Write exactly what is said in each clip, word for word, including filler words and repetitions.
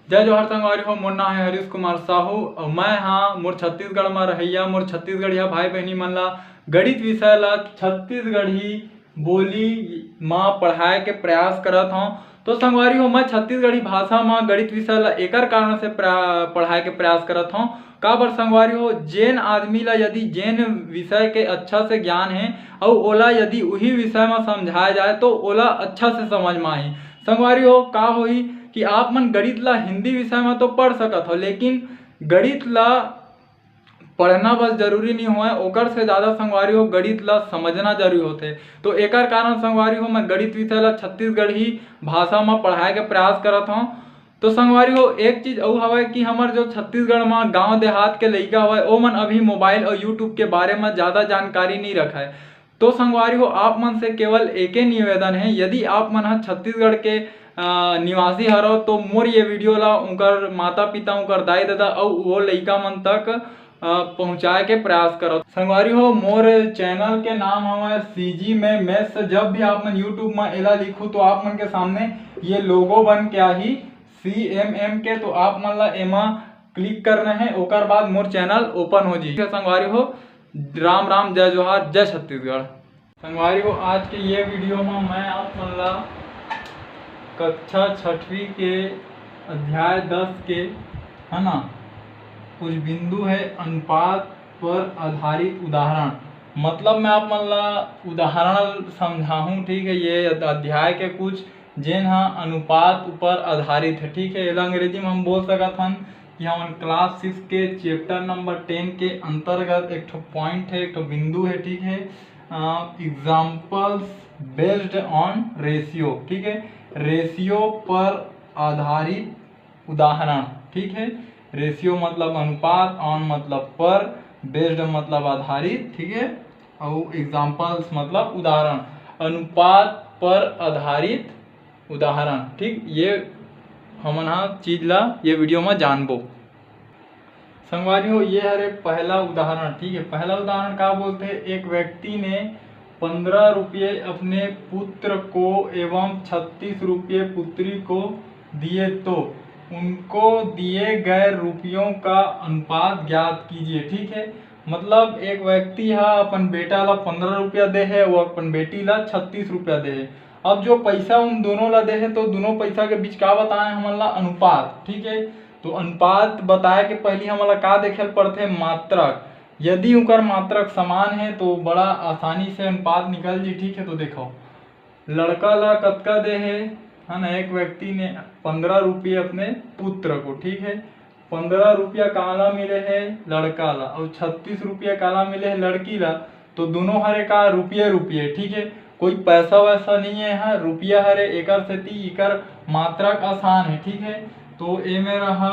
जय जोहार संगवारी हो, मोर नाम है हरीश कुमार साहू अउ मैं हाँ मोर छत्तीसगढ़ म रहइया मोर छत्तीसगढ़िया भाई बहनी मन ला गणित विषय ला छत्तीसगढ़ी बोली म पढ़ाए के प्रयास करत हौं। तो संगवारी हो, मैं छत्तीसगढ़ी भाषा म गणित विषय ला एकर कारण से प्रा-, पढ़ाए के प्रयास करत हौं। काबर संगवारी हो, जेन आदमी ला यदि जेन विषय के अच्छा से ज्ञान हे अउ ओला यदि उही विषय म समझाए जाए तो ओला अच्छा से समझ म आही। संगवारी हो, का होही कि आप मन गणित ला हिंदी विषय म तो पढ़ सकत हो, लेकिन गणित ला पढ़ना बस जरूरी नहीं होय, ओकर से ज़्यादा संगवारी हो गणित ला समझना जरूरी होथे। तो एकर कारण संगवारी हो मैं गणित विषय ला छत्तीसगढ़ी भाषा म पढ़ाए के प्रयास करत हौं। तो संगवारी हो, एक चीज अउ हवय कि हमर जो छत्तीसगढ़ म गांव देहात के लइका हवय, ओमन अभी मोबाइल अउ YouTube के बारे म ज्यादा जानकारी नइ रखय। तो संगवारी हो, आप मन से केवल एके निवेदन हे, यदि आप मन ह छत्तीसगढ़ के, अ, निवासी हरव, तो मोर ये वीडियो ला उनकर माता पिता, उनकर दाई ददा अउ वो लइका मन तक, अ, पहुंचाए के प्रयास करव। संगवारी हो, मोर चैनल के नाम हवय CG में Maths। जब भी आप मन YouTube म एला लिखू, तो आप मन के सामने ये लोगो बन के आही CMM के, तो आप मन ला एमा क्लिक करना है, ओकर बाद मोर चैनल ओपन हो जाही। संगवारी हो, राम राम, जय जोहार, जय छत्तीसगढ़। संगवारी हो, आज के ये वीडियो में मैं आप मन ला कक्षा छठवीं के अध्याय दस के, है ना, कुछ बिंदु है अनुपात पर आधारित उदाहरण, मतलब मैं आप मन ला उदाहरण समझाहूँ, ठीक है। ये अध्याय के कुछ जेन ह अनुपात ऊपर आधारित है, ठीक है। एला अंग्रेजी में हम बोल सकत हन कि हमन class six के chapter number ten के अंतर्गत एक ठो point है, एक ठो बिंदु है, ठीक है। Examples based on ratio, ठीक है, रेशियो पर आधारित उदाहरण, ठीक है। रेशियो मतलब अनुपात, on मतलब पर, based मतलब आधारित, ठीक है, और examples मतलब उदाहरण, अनुपात पर आधारित उदाहरण, ठीक। ये हमन हा चीज ला ये वीडियो में जानबो। संगवारी हो, ये हरे पहला उदाहरण, ठीक है। पहला उदाहरण का बोलते हैं, एक व्यक्ति ने पन्द्रह रुपये अपने पुत्र को एवं छत्तीस रुपये पुत्री को दिए, तो उनको दिए गए रुपयों का अनुपात ज्ञात कीजिए, ठीक है। मतलब एक व्यक्ति हा अपन बेटा ला पन्द्रह रुपया दे है, वो अपन बेटी ला छत्तीस रुपया दे है। अब जो पैसा उन दोनों ला दे है, तो दोनों पैसा के बीच का बताए हमन ला, अनुपात, ठीक है। तो अनुपात बताए के पहली हमन ला का देखे ल पड़थे, मात्रक। यदि उनकर मात्रक समान है तो बड़ा आसानी से अनुपात निकल जी, ठीक है। तो देखो, लड़का ला कतका दे हे, है ना, एक व्यक्ति ने पन्द्रह रुपये अपने पुत्र को, ठीक है। पन्द्रह रुपया काला मिले हे लड़का ला और छत्तीस रुपया काला मिले हे लड़की ला, तो दोनों हरे का, रुपये रुपये, ठीक है। कोई पैसा वैसा नहीं है, हाँ, रुपया हरे, एकर सेती इकर मात्रक आसान है, ठीक है। तो ए में रहा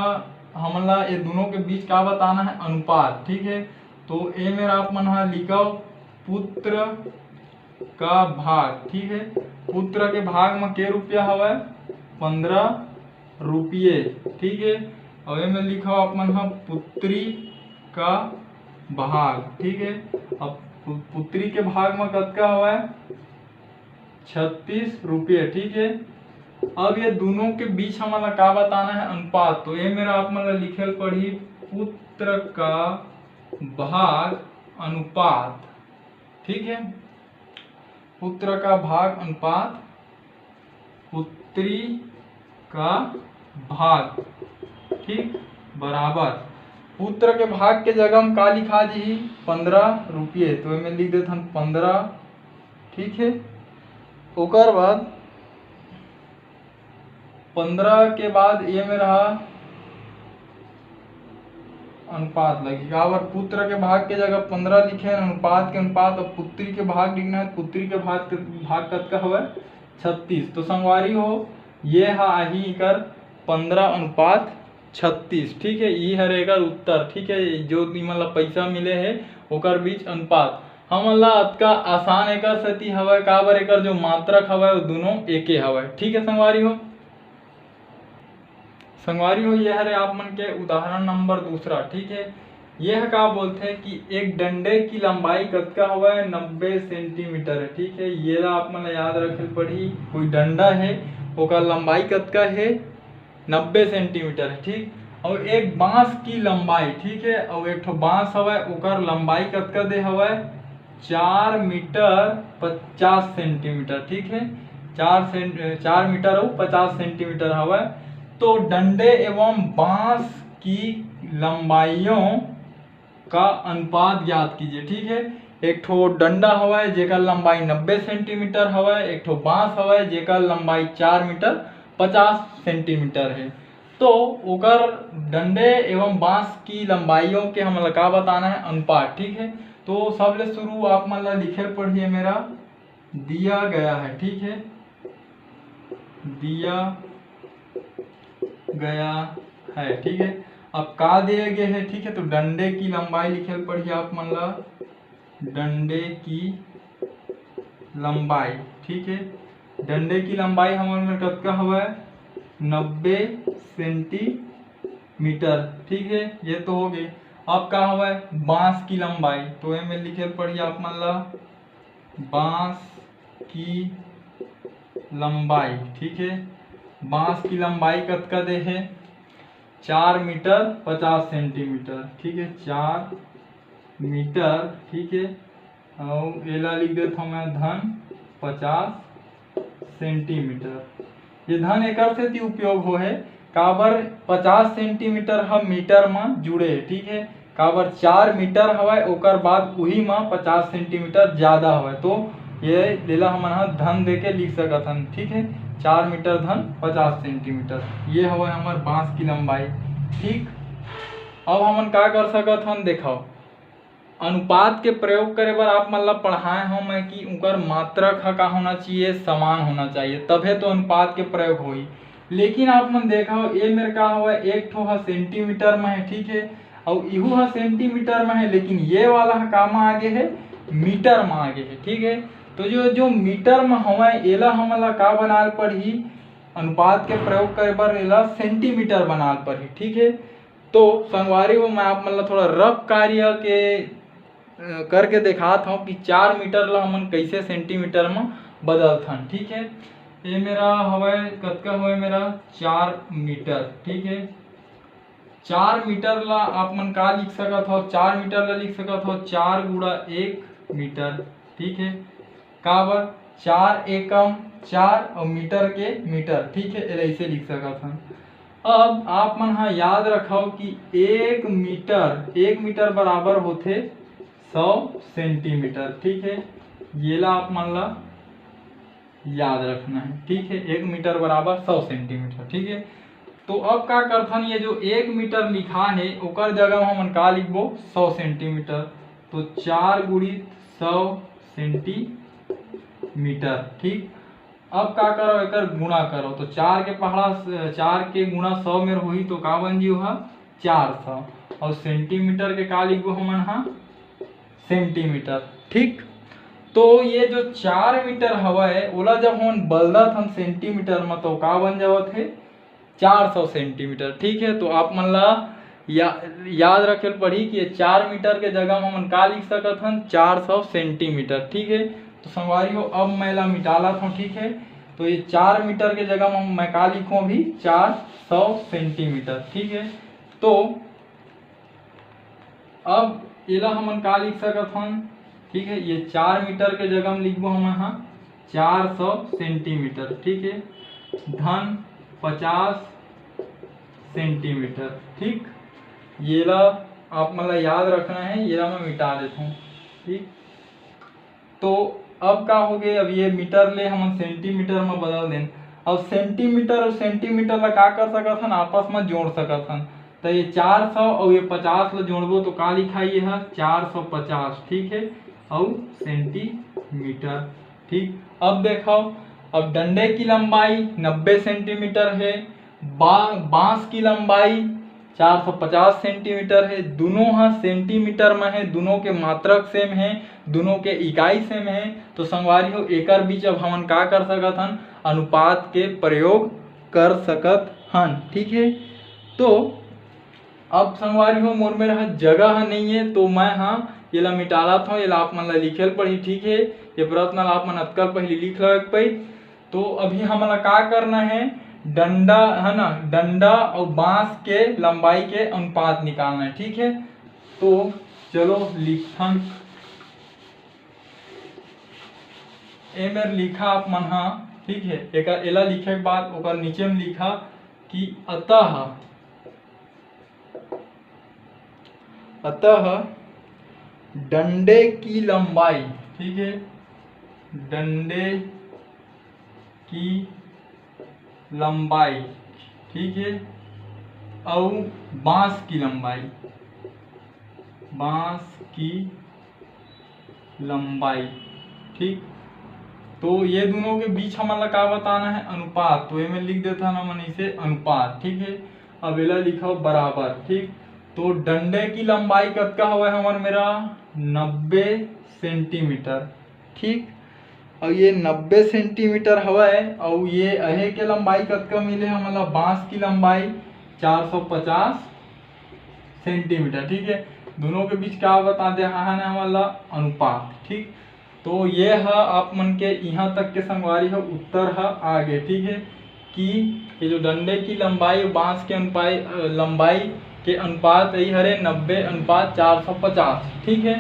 हमला ये दोनों के बीच का बताना है, अनुपात, ठीक है। तो ए में आप मन हा लिखव पुत्र का भाग, ठीक है। पुत्र के भाग में के रुपया हवय, पन्द्रह रुपये, ठीक है। और ए में लिखव आप मन हा पुत्री का भाग, ठीक है। अब पु-, पुत्री के भाग में कतका हवय, छत्तीस रुपये, ठीक है। अब ये दोनों के बीच हमन ला का बताना है, अनुपात। तो ए मेरा आप मन ला लिखे ल पड़ही पुत्र का भाग अनुपात, ठीक है। पुत्र का भाग अनुपात, पुत्री का भाग, ठीक, बराबर पुत्र के भाग के जगह में का लिखा जी, पन्द्रह रुपये। तो एमे लिख देथन पन्द्रह, ठीक है। ओकर बाद पन्द्रह के बाद ए में रहा अनुपात लगी, काबर पुत्र के भाग के जगह पन्द्रह लिखे हैं, अनुपात के अनुपात, अब पुत्री के भाग लिखना है, पुत्री के भाग के भाग कतका हवय, छत्तीस। तो संगवारी हो, ये हा आही इकर पन्द्रह अनुपात छत्तीस, ठीक है। ई हर एकर उत्तर, ठीक है, जो इमन ला पैसा मिले है ओकर बीच अनुपात। हमन ला अतका आसान एकर सेती हवय, काबर एकर जो मात्रक हवय वो दोनों एके हवय, ठीक है संगवारी हो। संगवारी हो, ये हरे आप मन के उदाहरण नंबर दूसरा, ठीक है। ये ह का बोलथे कि एक डंडे की लंबाई कतका हवय, नब्बे सेंटीमीटर है, ठीक है। ये ला आप मन ला याद रखे पड़ही, कोई डंडा है, ओकर लंबाई कतका है, नब्बे सेंटीमीटर है, ठीक। और एक बांस की लंबाई, ठीक है, और एक ठो बांस हवय, ओकर लंबाई कतका दे हवय? चार मीटर पचास सेंटीमीटर, ठीक है, चार सेंट चार मीटर और पचास सेंटीमीटर हवय। तो डंडे एवं बांस की लंबाइयों का अनुपात ज्ञात कीजिए, ठीक है। एक ठो डंडा हवय जेकर लंबाई नब्बे सेंटीमीटर हवय, एक ठो बांस हवय जेकर लंबाई चार मीटर पचास सेंटीमीटर है। तो ओकर डंडे एवं बांस की लंबाइयों के हमन ला का बताना है? अनुपात, ठीक है। तो सबले शुरू आप मन ला लिखे पड़ही मेरा दिया गया है, ठीक है, दिया गया है, ठीक है। अब का दिया गया है, ठीक है, तो डंडे की लंबाई लिखे पड़ही आप मन ला, डंडे की लंबाई, ठीक है। डंडे की लंबाई हमर में कतका हवय? नब्बे सेंटीमीटर, ठीक है, ये तो हो गए। अब का हवय? बांस की लंबाई, तो एमे लिखे पड़ही आप मन ला बांस की लंबाई, ठीक है। बांस की लंबाई कतका दे है? चार मीटर पचास सेंटीमीटर, ठीक है, चार मीटर, ठीक है। और एला लिख देता हूँ मैं धन पचास सेंटीमीटर। ये धन एकर सेती उपयोग हो है, काबर पचास सेंटीमीटर ह मीटर म जुड़े हे, ठीक है। काबर चार मीटर हवय, ओकर बाद उही म पचास सेंटीमीटर ज्यादा हवय, तो ये लेला हमन ह धन देके लिख सकत हन, ठीक है, चार मीटर धन पचास सेंटीमीटर। ये हवय हमर बांस की लंबाई, ठीक। अब हमन का कर सकत हन, देखव, अनुपात के प्रयोग करे बर आप मन ला पढ़ाए हव मैं कि उकर मात्रक ह का होना चाहिए, समान होना चाहिए, तभे तो अनुपात के प्रयोग होही। लेकिन आप मन देखव, ए मेर का हवय, एक ठो ह सेंटीमीटर म है, ठीक है, अउ इहू ह सेंटीमीटर म है, लेकिन ये वाला ह का म आगे है, मीटर म आगे है, ठीक है। तो जो जो मीटर म हवय, एला हमन ला का बनाल पड़ही, अनुपात के प्रयोग करे बर एला सेंटीमीटर बनाल पड़ही, ठीक है। तो संगवारी हो, मैं आप मन ला थोड़ा रफ कार्य के करके देखात हूँ कि चार मीटर ला हमन कैसे सेंटीमीटर में बदलथन, ठीक है। ये मेरा हवय, कतका हवय मेरा? चार मीटर, ठीक है। चार मीटर ला आप मन का लिख सकत हो? चार मीटर ला लिख सकत हो चार गुणा एक मीटर, ठीक है। काबर? चार एकम चार और मीटर के मीटर, ठीक है, एला ऐसे लिख सकत हन। अब आप मन ह याद रखव कि एक मीटर, एक मीटर बराबर होथे सौ सेंटीमीटर, ठीक है। येला आप मन ला याद रखना है, ठीक है, एक मीटर बराबर सौ सेंटीमीटर, ठीक है। तो अब का करथन, ये जो एक मीटर लिखा है, ओकर जगह हमन का लिखबो? सौ सेंटीमीटर। तो चार गुणित सौ सेंटीमीटर, ठीक। अब का करो, एकर गुणा करो, तो चार के पहाड़ा, चार के गुणा सौ मेर होही, तो का बन जी ओहा? चार सौ। और सेंटीमीटर के का लिखबो हमन हा? सेंटीमीटर, ठीक। तो ये जो चार मीटर हवय, ओला जब हमन बदलत हन सेंटीमीटर में, तो का बन जावत है? चार सौ सेंटीमीटर, ठीक है। तो आप मन ला या, याद रखे ल पड़ही कि ये चार मीटर के जगह में हमन का लिख सकत हन? चार सौ सेंटीमीटर, ठीक है। तो संगवारी हो, अब मैं ला मिटालत हूँ, ठीक है। तो ये चार मीटर के जगह में मैं का लिखूँ अभी? चार सौ सेंटीमीटर, ठीक है। तो अब एला हमन का लिख सकत हन? ठीक है, ये चार मीटर के जगह में लिखबो हमन हा चार सौ सेंटीमीटर, ठीक है, धन पचास सेंटीमीटर, ठीक। येला आप मन ला याद रखना है, येला मैं मिटा देता हूँ, ठीक। तो अब का हो गए, अब ये मीटर ले हमन सेंटीमीटर में बदल देन। अब सेंटीमीटर और सेंटीमीटर ला का कर सकत हन? आपस में जोड़ सकत हन। तो ये चार सौ और ये पचास ला जोड़बो तो का लिखाई? ये ह चार सौ पचास, ठीक है, और सेंटीमीटर, ठीक। अब देखो, अब डंडे की लंबाई नब्बे सेंटीमीटर है, बा-, बांस की लंबाई चार सौ पचास सेंटीमीटर है, दोनों ह सेंटीमीटर में है, दोनों के मात्रक सेम है, दोनों के इकाई सेम है। तो संगवारी हो, एकर बीच अब हमन का कर सकत हन? अनुपात के प्रयोग कर सकत हन, ठीक है। तो अब संगवारी हो, मोर मेर ह जगह ह नहीं है, तो मैं ह एला मिटालत हूँ, एला आप मन ला लिखे ल पड़ही, ठीक है। ये प्रश्न ला आप मन अतकल पहले लिख लो एक पइत। तो अभी हमन ला का करना है? डंडा है ना, डंडा और बांस के लंबाई के अनुपात निकालना है, ठीक है। तो चलो लिखथन, ए मेर लिखा आप मन हा, ठीक है। एकर एला लिखे के बाद ओकर नीचे में लिखा कि अतः, अतः डंडे की लंबाई, ठीक है, डंडे की लंबाई, ठीक है, और बांस की लंबाई, बांस की लंबाई, ठीक। तो ये दोनों के बीच हमन ला का बताना है? अनुपात। तो एमे लिख देथन हमन इसे अनुपात, ठीक है। अब एला लिखो बराबर, ठीक। तो डंडे की लंबाई कतका हवय हमर मेरा? नब्बे सेंटीमीटर, ठीक। और ये नब्बे सेंटीमीटर हवय, और ये अहे के लंबाई कतका मिले हमन ला? बांस की लंबाई चार सौ पचास सेंटीमीटर, ठीक है। दोनों के बीच का बता दे, हाँ, हाँ, हमन ला अनुपात, ठीक। तो ये ह आप मन के यहाँ तक के संगवारी ह उत्तर ह आ गे, ठीक है, कि ये जो डंडे की लंबाई और बांस के अनुपाई, अ, लंबाई के अनुपात यही हरे नब्बे अनुपात चार सौ पचास, ठीक है।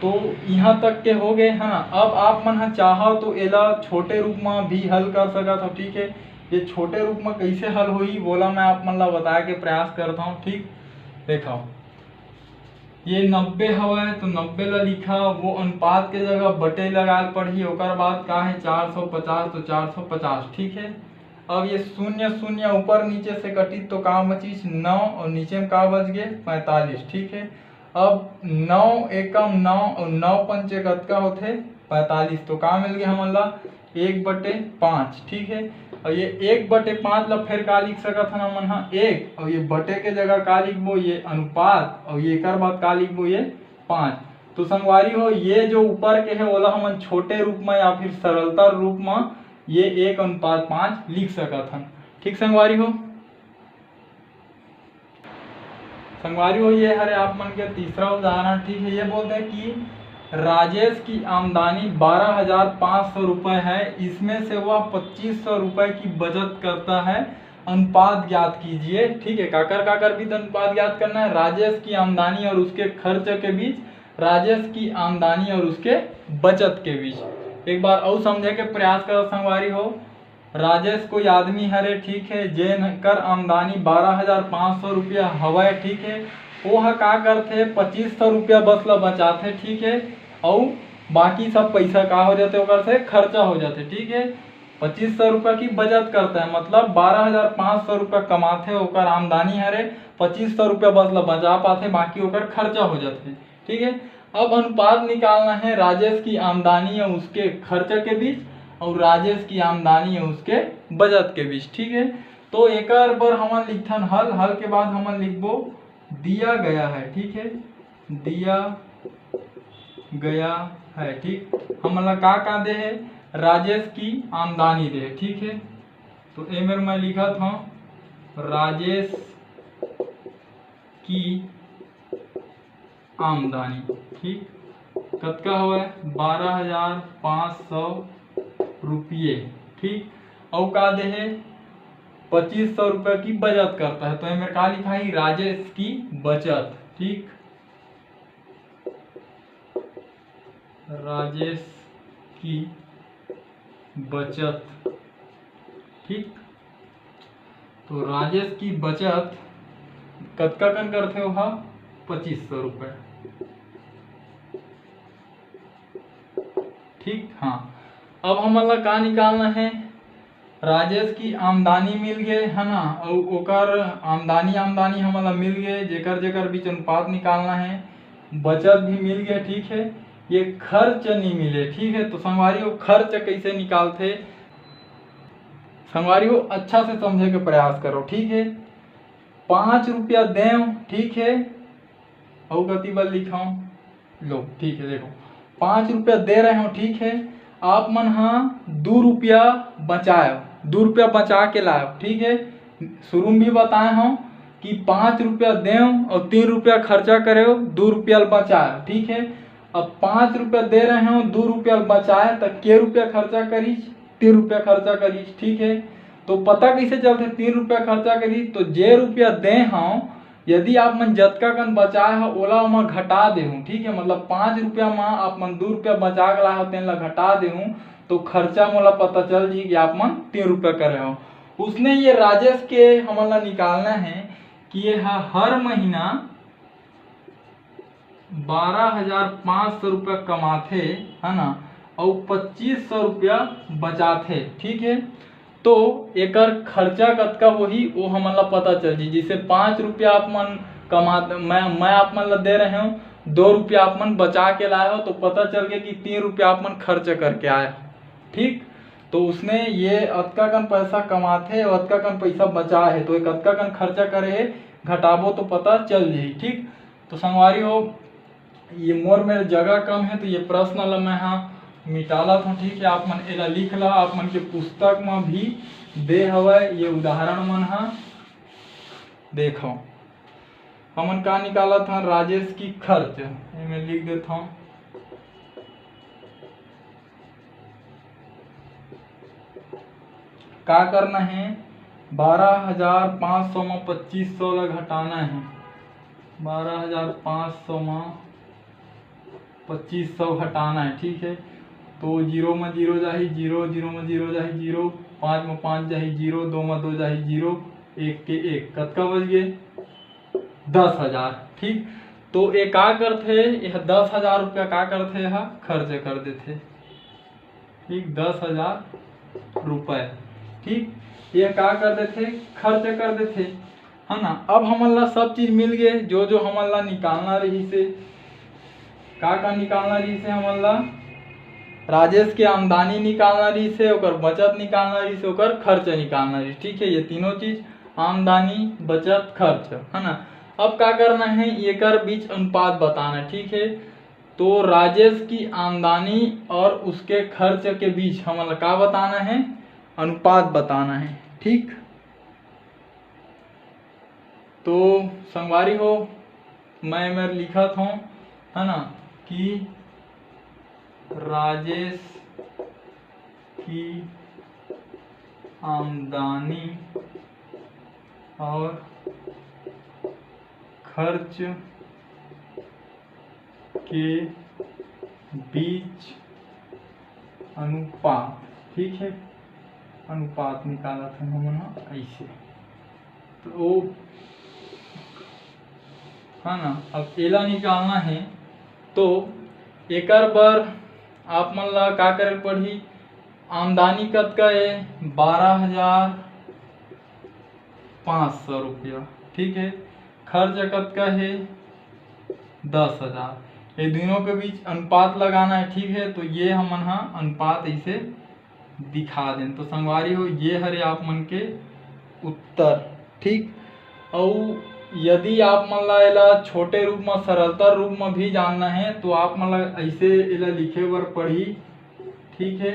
तो यहाँ तक के हो गए है ना। अब आप मन ह चाहो तो एला छोटे रूप में भी हल कर सकत हो, ठीक है। ये छोटे रूप में कैसे हल होही, वोला मैं आप मन ला बताए के प्रयास करता हूँ, ठीक। देखो, ये नब्बे हवय तो नब्बे ला लिखा, वो अनुपात के जगह बटे लगाए पड़ही। ओकर बाद का है, चार सौ पचास तो चार सौ पचास, ठीक है। अब ये शून्य शून्य ऊपर नीचे से कटित तो का बचिस? नौ, और नीचे में का बच गए? पैंतालीस, ठीक है। अब नौ एकम नौ और नौ पंचे कतका होथे? पैंतालीस। तो का मिल गया हमन ला? एक बटे पाँच, ठीक है। और ये एक बटे पाँच ला फिर का लिख सकत हन हमन हा? एक, और ये बटे के जगह का लिखबो? ये अनुपात, और ये एकर बाद का लिखबो? ये पाँच। तो संगवारी हो, ये जो ऊपर के है ओला हमन छोटे रूप में या फिर सरलता रूप में ये एक अनुपात पाँच लिख सकत हन, ठीक संगवारी हो। संगवारी हो, ये हरे आप मन के तीसरा उदाहरण, ठीक है। ये बोलते हैं कि राजेश की आमदनी बारह हजार पाँच सौ रुपये है, इसमें से वह पच्चीस सौ रुपये की बचत करता है, अनुपात ज्ञात कीजिए, ठीक है। काकर काकर बीच अनुपात ज्ञात करना है? राजेश की आमदनी और उसके खर्च के बीच, राजेश की आमदनी और उसके बचत के बीच। एक बार और समझे के प्रयास करो संगवारी हो। राजेश कोई आदमी हरे, ठीक है, जेन कर आमदनी बारह हजार पाँच सौ रुपया हवय, ठीक है। वो ह का करथे, पच्चीस सौ रुपया बस ला बचाथे, ठीक है, अउ बाकी सब पैसा का हो जाथे, ओकर से खर्चा हो जाथे, ठीक है। पच्चीस सौ रुपया की बचत करता है, मतलब बारह हजार पाँच सौ रुपया कमाथे, ओकर आमदनी हरे, पच्चीस सौ रुपया बस ला बचा पाथे, बाकी ओकर खर्चा हो जाथे, ठीक है। अब अनुपात निकालना है राजेश की आमदनी और उसके खर्च के बीच और राजेश की आमदनी और उसके बचत के बीच, ठीक है। तो एकर बर हमन लिखथन हल, हल के बाद हमन लिखबो दिया गया है, ठीक है, दिया गया है, ठीक। हमन ला का का दे है? राजेश की आमदनी दे है, ठीक है। तो ए मेर मैं लिखत हूँ राजेश की आमदनी, ठीक, कतका हवय? बारह हजार पाँच सौ रुपये, ठीक। अउ का दे हे? पच्चीस सौ रुपये की बचत करता है, तो एमे का लिखाही? राजेश की बचत, ठीक, राजेश की बचत, ठीक। तो राजेश की बचत कतका कन करथे ओहा? पच्चीस सौ रुपये। ठीक, हाँ, अब हमन ला का निकालना है? राजेश की आमदनी मिल गए है ना, अउ ओकर आमदनी, आमदनी हमन ला मिल गए, जेकर जेकर बीच अनुपात निकालना है। बचत भी मिल गए, ठीक है, ये खर्च नहीं मिले, ठीक है। तो संगवारी हो, खर्च कैसे निकालथे? संगवारी हो, अच्छा से समझे के प्रयास करो, ठीक है। पाँच रुपया देव, ठीक है, अउ कति बार लिखाऊं? लो, ठीक है, देखो, पाँच रुपया दे रहे हो, ठीक है, आप मन हा दू रुपया बचायो, दू रुपया बचा के लायो, ठीक है। शुरू में भी बताए हो कि पाँच रुपया देव और तीन रुपया खर्चा करे हो, दू रुपया बचायो, ठीक है। अब पाँच रुपया दे रहे हो, दू रुपया बचाए, तो के रुपया खर्चा करीस? तीन रुपया खर्चा करीस, ठीक है। तो पता कइसे चलथे तीन रुपया खर्चा करी? तो जे रुपया दे हव, यदि आप मन जतका कन बचाए हो, ओला ओमा घटा देहू, ठीक है, मतलब पाँच रुपया मा आप मन दू रुपया बचा के लाए हो, तेन ला घटा देहू, तो खर्चा मोला पता चल जी कि आप मन तीन रुपया करे हो। उसने ये राजेश के हमन ला निकालना है कि ये ह-, हर महीना बारह हजार पाँच सौ रुपया कमाथे, है ना, अउ पच्चीस सौ रुपया बचाथे, ठीक है। तो एकर खर्चा कतका होही, वो हमन ला पता चल जी। जैसे पाँच रुपया आप मन कमा, मैं, मैं आप मन ला दे रहे हूँ, दो रुपया आप मन बचा के लाए हो, तो पता चल गया कि तीन रुपया आप मन खर्च करके आए हो, ठीक। तो उसने ये अतका कन पैसा कमाथे, अतका कन पैसा बचा है, तो एक अतका कन खर्चा करे है, घटाबो तो पता चल जाही, ठीक। तो संगवारी हो, ये मोर मेर जगह कम है, तो ये प्रश्न ला मैं हा मिटालत हूँ, ठीक है। आप मन एला लिख ला, आप मन के पुस्तक में भी दे हवय ये उदाहरण मन हा। देखो, हमन का निकालत हन, राजेश की खर्च, एमे लिख देत हूँ। का करना है? बारह हजार पाँच सौ में पच्चीस सौ ला घटाना है। बारह हजार पाँच सौ में पच्चीस सौ घटाना है, ठीक है। तो जीरो में जीरो जाही, जीरो, जीरो में जीरो जाही, जीरो, पाँच में पाँच जाही, जीरो, दो में दो जाही, जीरो, एक के एक, कतका बच गए? दस हजार, ठीक। तो ये का करथे? यह दस हजार रुपया का करथे? यह खर्च कर देथे, ठीक, दस हजार रुपये, ठीक। ये का कर देथे? खर्च कर देथे, है ना। अब हमन ला सब चीज मिल गए, जो जो हमन ला निकालना रहिसे। का का निकालना रहिसे हमन ला? राजेश के आमदनी निकालना रहिसे, ओकर बचत निकालना रहिसे, ओकर खर्च निकालना रहिसे, ठीक है। ये तीनों चीज, आमदनी, बचत, खर्च, है ना। अब का करना है? एकर बीच अनुपात बताना, ठीक है। तो राजेश की आमदनी और उसके खर्च के बीच हमन ला का बताना है? अनुपात बताना है, ठीक। तो संगवारी हो, मैं मेर लिखत हूँ, है ना, कि राजेश की आमदनी और खर्च के बीच अनुपात, ठीक है, अनुपात निकालत हन हमन ह ऐसे। तो है ना, अब एला निकालना है, तो एकर बर आप मन ला का करे पड़ही? आमदनी कतका है? बारह हजार पाँच सौ रुपया, ठीक है। खर्च कतका है? दस हजार। ये दोनों के बीच अनुपात लगाना है, ठीक है। तो ये हमन हा अनुपात ऐसे दिखा देन। तो संगवारी हो, ये हरे आप मन के उत्तर, ठीक। अउ यदि आप मन ला एला छोटे रूप में, सरलतर रूप में भी जानना है, तो आप मन ला ऐसे एला लिखे बर पड़ही, ठीक है।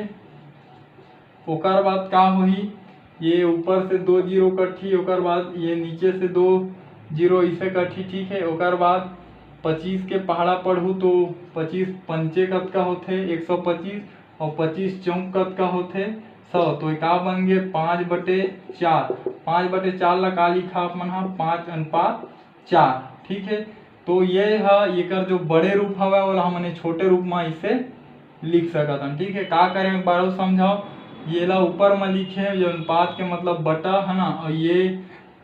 ओकर बाद का होही, ये ऊपर से दो जीरो कटही, ओकर बाद ये नीचे से दो जीरो इसे कटही, ठीक है। ओकर बाद पच्चीस के पहाड़ा पढ़ू तो पच्चीस पंचे कतका होथे? एक सौ पच्चीस। और पच्चीस चौक कतका होथे? सौ। तो ये का बन गे? पाँच बटे चार। पाँच बटे चार ला का लिखा आप मन हा? पाँच अनुपात चार, ठीक है। तो ये हा एकर जो बड़े रूप हवय, ओला हमन ये छोटे रूप में इसे लिख सकत हन, ठीक है। का करें, एक बार अउ समझाओ, ये ला ऊपर में लिखे, ये अनुपात के मतलब बटा, है ना, और ये,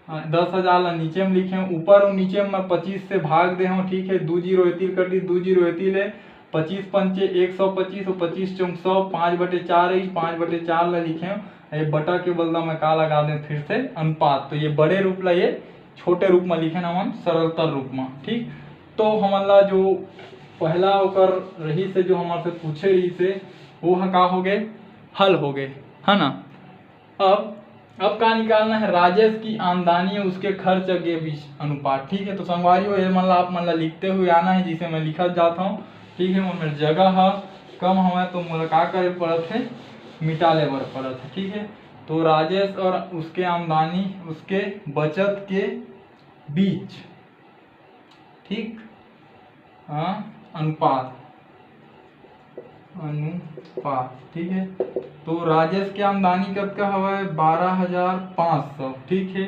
अ, दस हजार ला नीचे में लिखे, ऊपर और नीचे में पच्चीस से भाग दे हूँ, ठीक है। दो जीरो एती ले कटी, दो जीरो एती ले, पच्चीस पंचे एक सौ पच्चीस और पच्चीस चौक सौ, पाँच बटे चार रही, पाँच बटे चार ला लिखे हूँ, ये बटा के बदला में का लगा दें फिर से? अनुपात। तो ये बड़े रूप ला ये छोटे रूप में लिखे ना हमन, सरलतर रूप में, ठीक। तो हमन ला जो पहला ओकर रहिसे, जो हमर से पूछे रहिसे, वो ह का हो गए? हल हो गए, है ना। अब, अब का निकालना है? राजेश की आमदनी और उसके खर्च के बीच अनुपात, ठीक है। तो संगवारी हो, ये मन ला, आप मन ला लिखते हुए आना है, जिसे मैं लिखत जात हूँ, ठीक है। मोर मेर जगह ह कम हवय, तो मोला का करे पड़त है? मिटा ले बर पड़त है, ठीक है। तो राजेश और उसके आमदनी, उसके बचत के बीच, ठीक, हाँ, अनुपात, अनुपात, ठीक है। तो राजेश के आमदनी कतका हवय? बारह हजार पाँच सौ, ठीक है।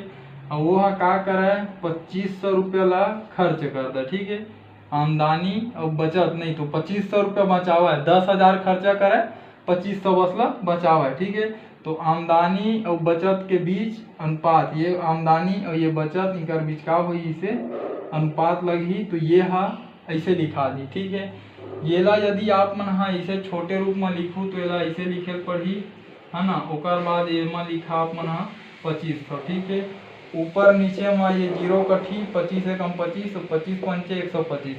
अउ वो ह का करय? पच्चीस सौ रुपया ला खर्च कर दे, ठीक है। आमदनी अउ बचत नहीं तो पच्चीस सौ रुपया बचावय, दस हजार खर्चा करय, पच्चीस सौ बस ला बचावय, ठीक है। तो आमदनी अउ बचत के बीच अनुपात, ये आमदनी अउ ये बचत, इनकर बीच का होही? इसे अनुपात लगही। तो ये हा ऐसे लिखा दी, ठीक है। येला यदि आप मन हा इसे छोटे रूप में लिखू तो येला ऐसे लिखे पड़ही, है ना। ओकर बाद एमा लिखा आप मन हा पच्चीस सौ, ठीक है। ऊपर नीचे में ये जीरो कटही, पच्चीस एकम पच्चीस, तो पच्चीस पंचे एक सौ पच्चीस,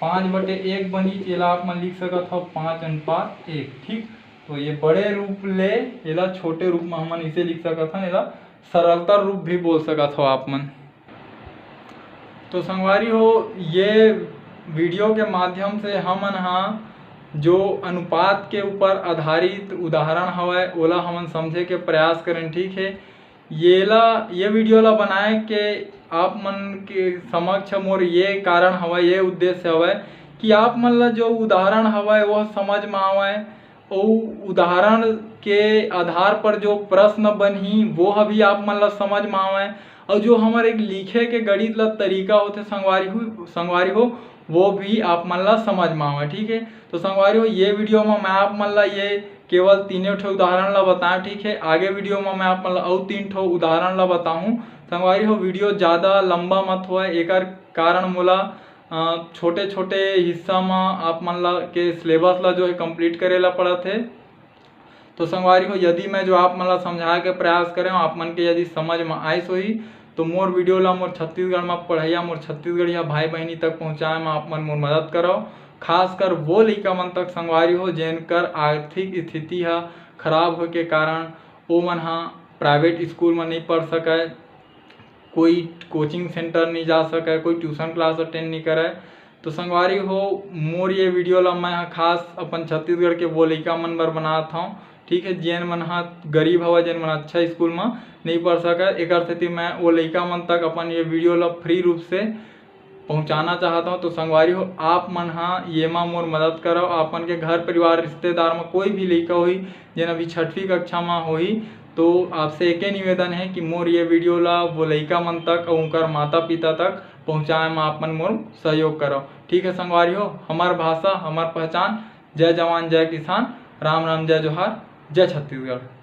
पाँच बटे एक बनी, एला आप मन लिख सकत हो पाँच अनुपात एक, ठीक। तो ये बड़े रूप ले, एला छोटे रूप में हमन इसे लिख सकत हन, एला सरलतर रूप भी बोल सकत हो आप मन। तो संगवारी हो, ये वीडियो के माध्यम से हमन हा जो अनुपात के ऊपर आधारित उदाहरण हवय, ओला हमन समझे के प्रयास करेन, ठीक है। येला, ये वीडियो ला बनाए के आप मन के समक्ष मोर ये कारण हवय, ये उद्देश्य हवय कि आप मन ला जो उदाहरण हवय वो समझ में आवय, अउ उदाहरण के आधार पर जो प्रश्न बनही वो ह भी आप मन ला समझ में आवय, अउ जो हमर एक लिखे के गणित ला तरीका होथे संगवारी हो, संगवारी हो, वो भी आप मन ला समझ में आवय, ठीक है। तो संगवारी हो, ये वीडियो में मैं आप मन ला ये केवल तीने ठो उदाहरण ला बताएं, ठीक है। आगे वीडियो में मैं आप मन ला अउ तीन ठो उदाहरण ला बताहूँ। संगवारी हो, वीडियो ज़्यादा लंबा मत होय, एकर कारण मोला अ, छोटे-छोटे हिस्सा म आप मन ला के सिलेबस ला जो है कंप्लीट करे ला पड़त हे। तो संगवारी हो, यदि मैं जो आप मन ला समझाए के प्रयास करे हूँ, आप मन के यदि समझ में आइस होही, तो मोर वीडियो ला मोर छत्तीसगढ़ में पढ़इया, मोर छत्तीसगढ़िया भाई बहिनी तक पहुँचाए में आप मन मोर मदद करव। खासकर वो लइका मन तक संगवारी हो, जेनकर आर्थिक स्थिति ह खराब होए के कारण ओ मन ह प्राइवेट स्कूल में नहीं पढ़ सकय, कोई कोचिंग सेंटर नहीं जा सकय, कोई ट्यूशन क्लास अटेंड नहीं करय। तो संगवारी हो, मोर ये वीडियो ला मैं ह खास अपन छत्तीसगढ़ के वो लइका मन बर बनात हौं, ठीक है, जेन मन ह गरीब हवय, जेन मन अच्छा स्कूल म नहीं पढ़ सकय, एकर सेती मैं वो लइका मन तक अपन ये वीडियो ला फ्री रूप से पहुँचाना चाहत हौं। तो संगवारी हो, आप मन ह येमा मोर मदद करव, आप मन के घर परिवार रिश्तेदार म कोई भी लइका होही जेन अभी छठवीं कक्षा म होही, तो आपसे एके निवेदन है कि मोर ये वीडियो ला वो लइका मन तक अउ उनकर माता पिता तक पहुँचाए म आप मन मोर सहयोग करव। ठीक है संगवारी हो, हमर भाषा, हमर पहचान। जय जवान, जय किसान, राम राम, जय जोहार, जय छत्तीसगढ़।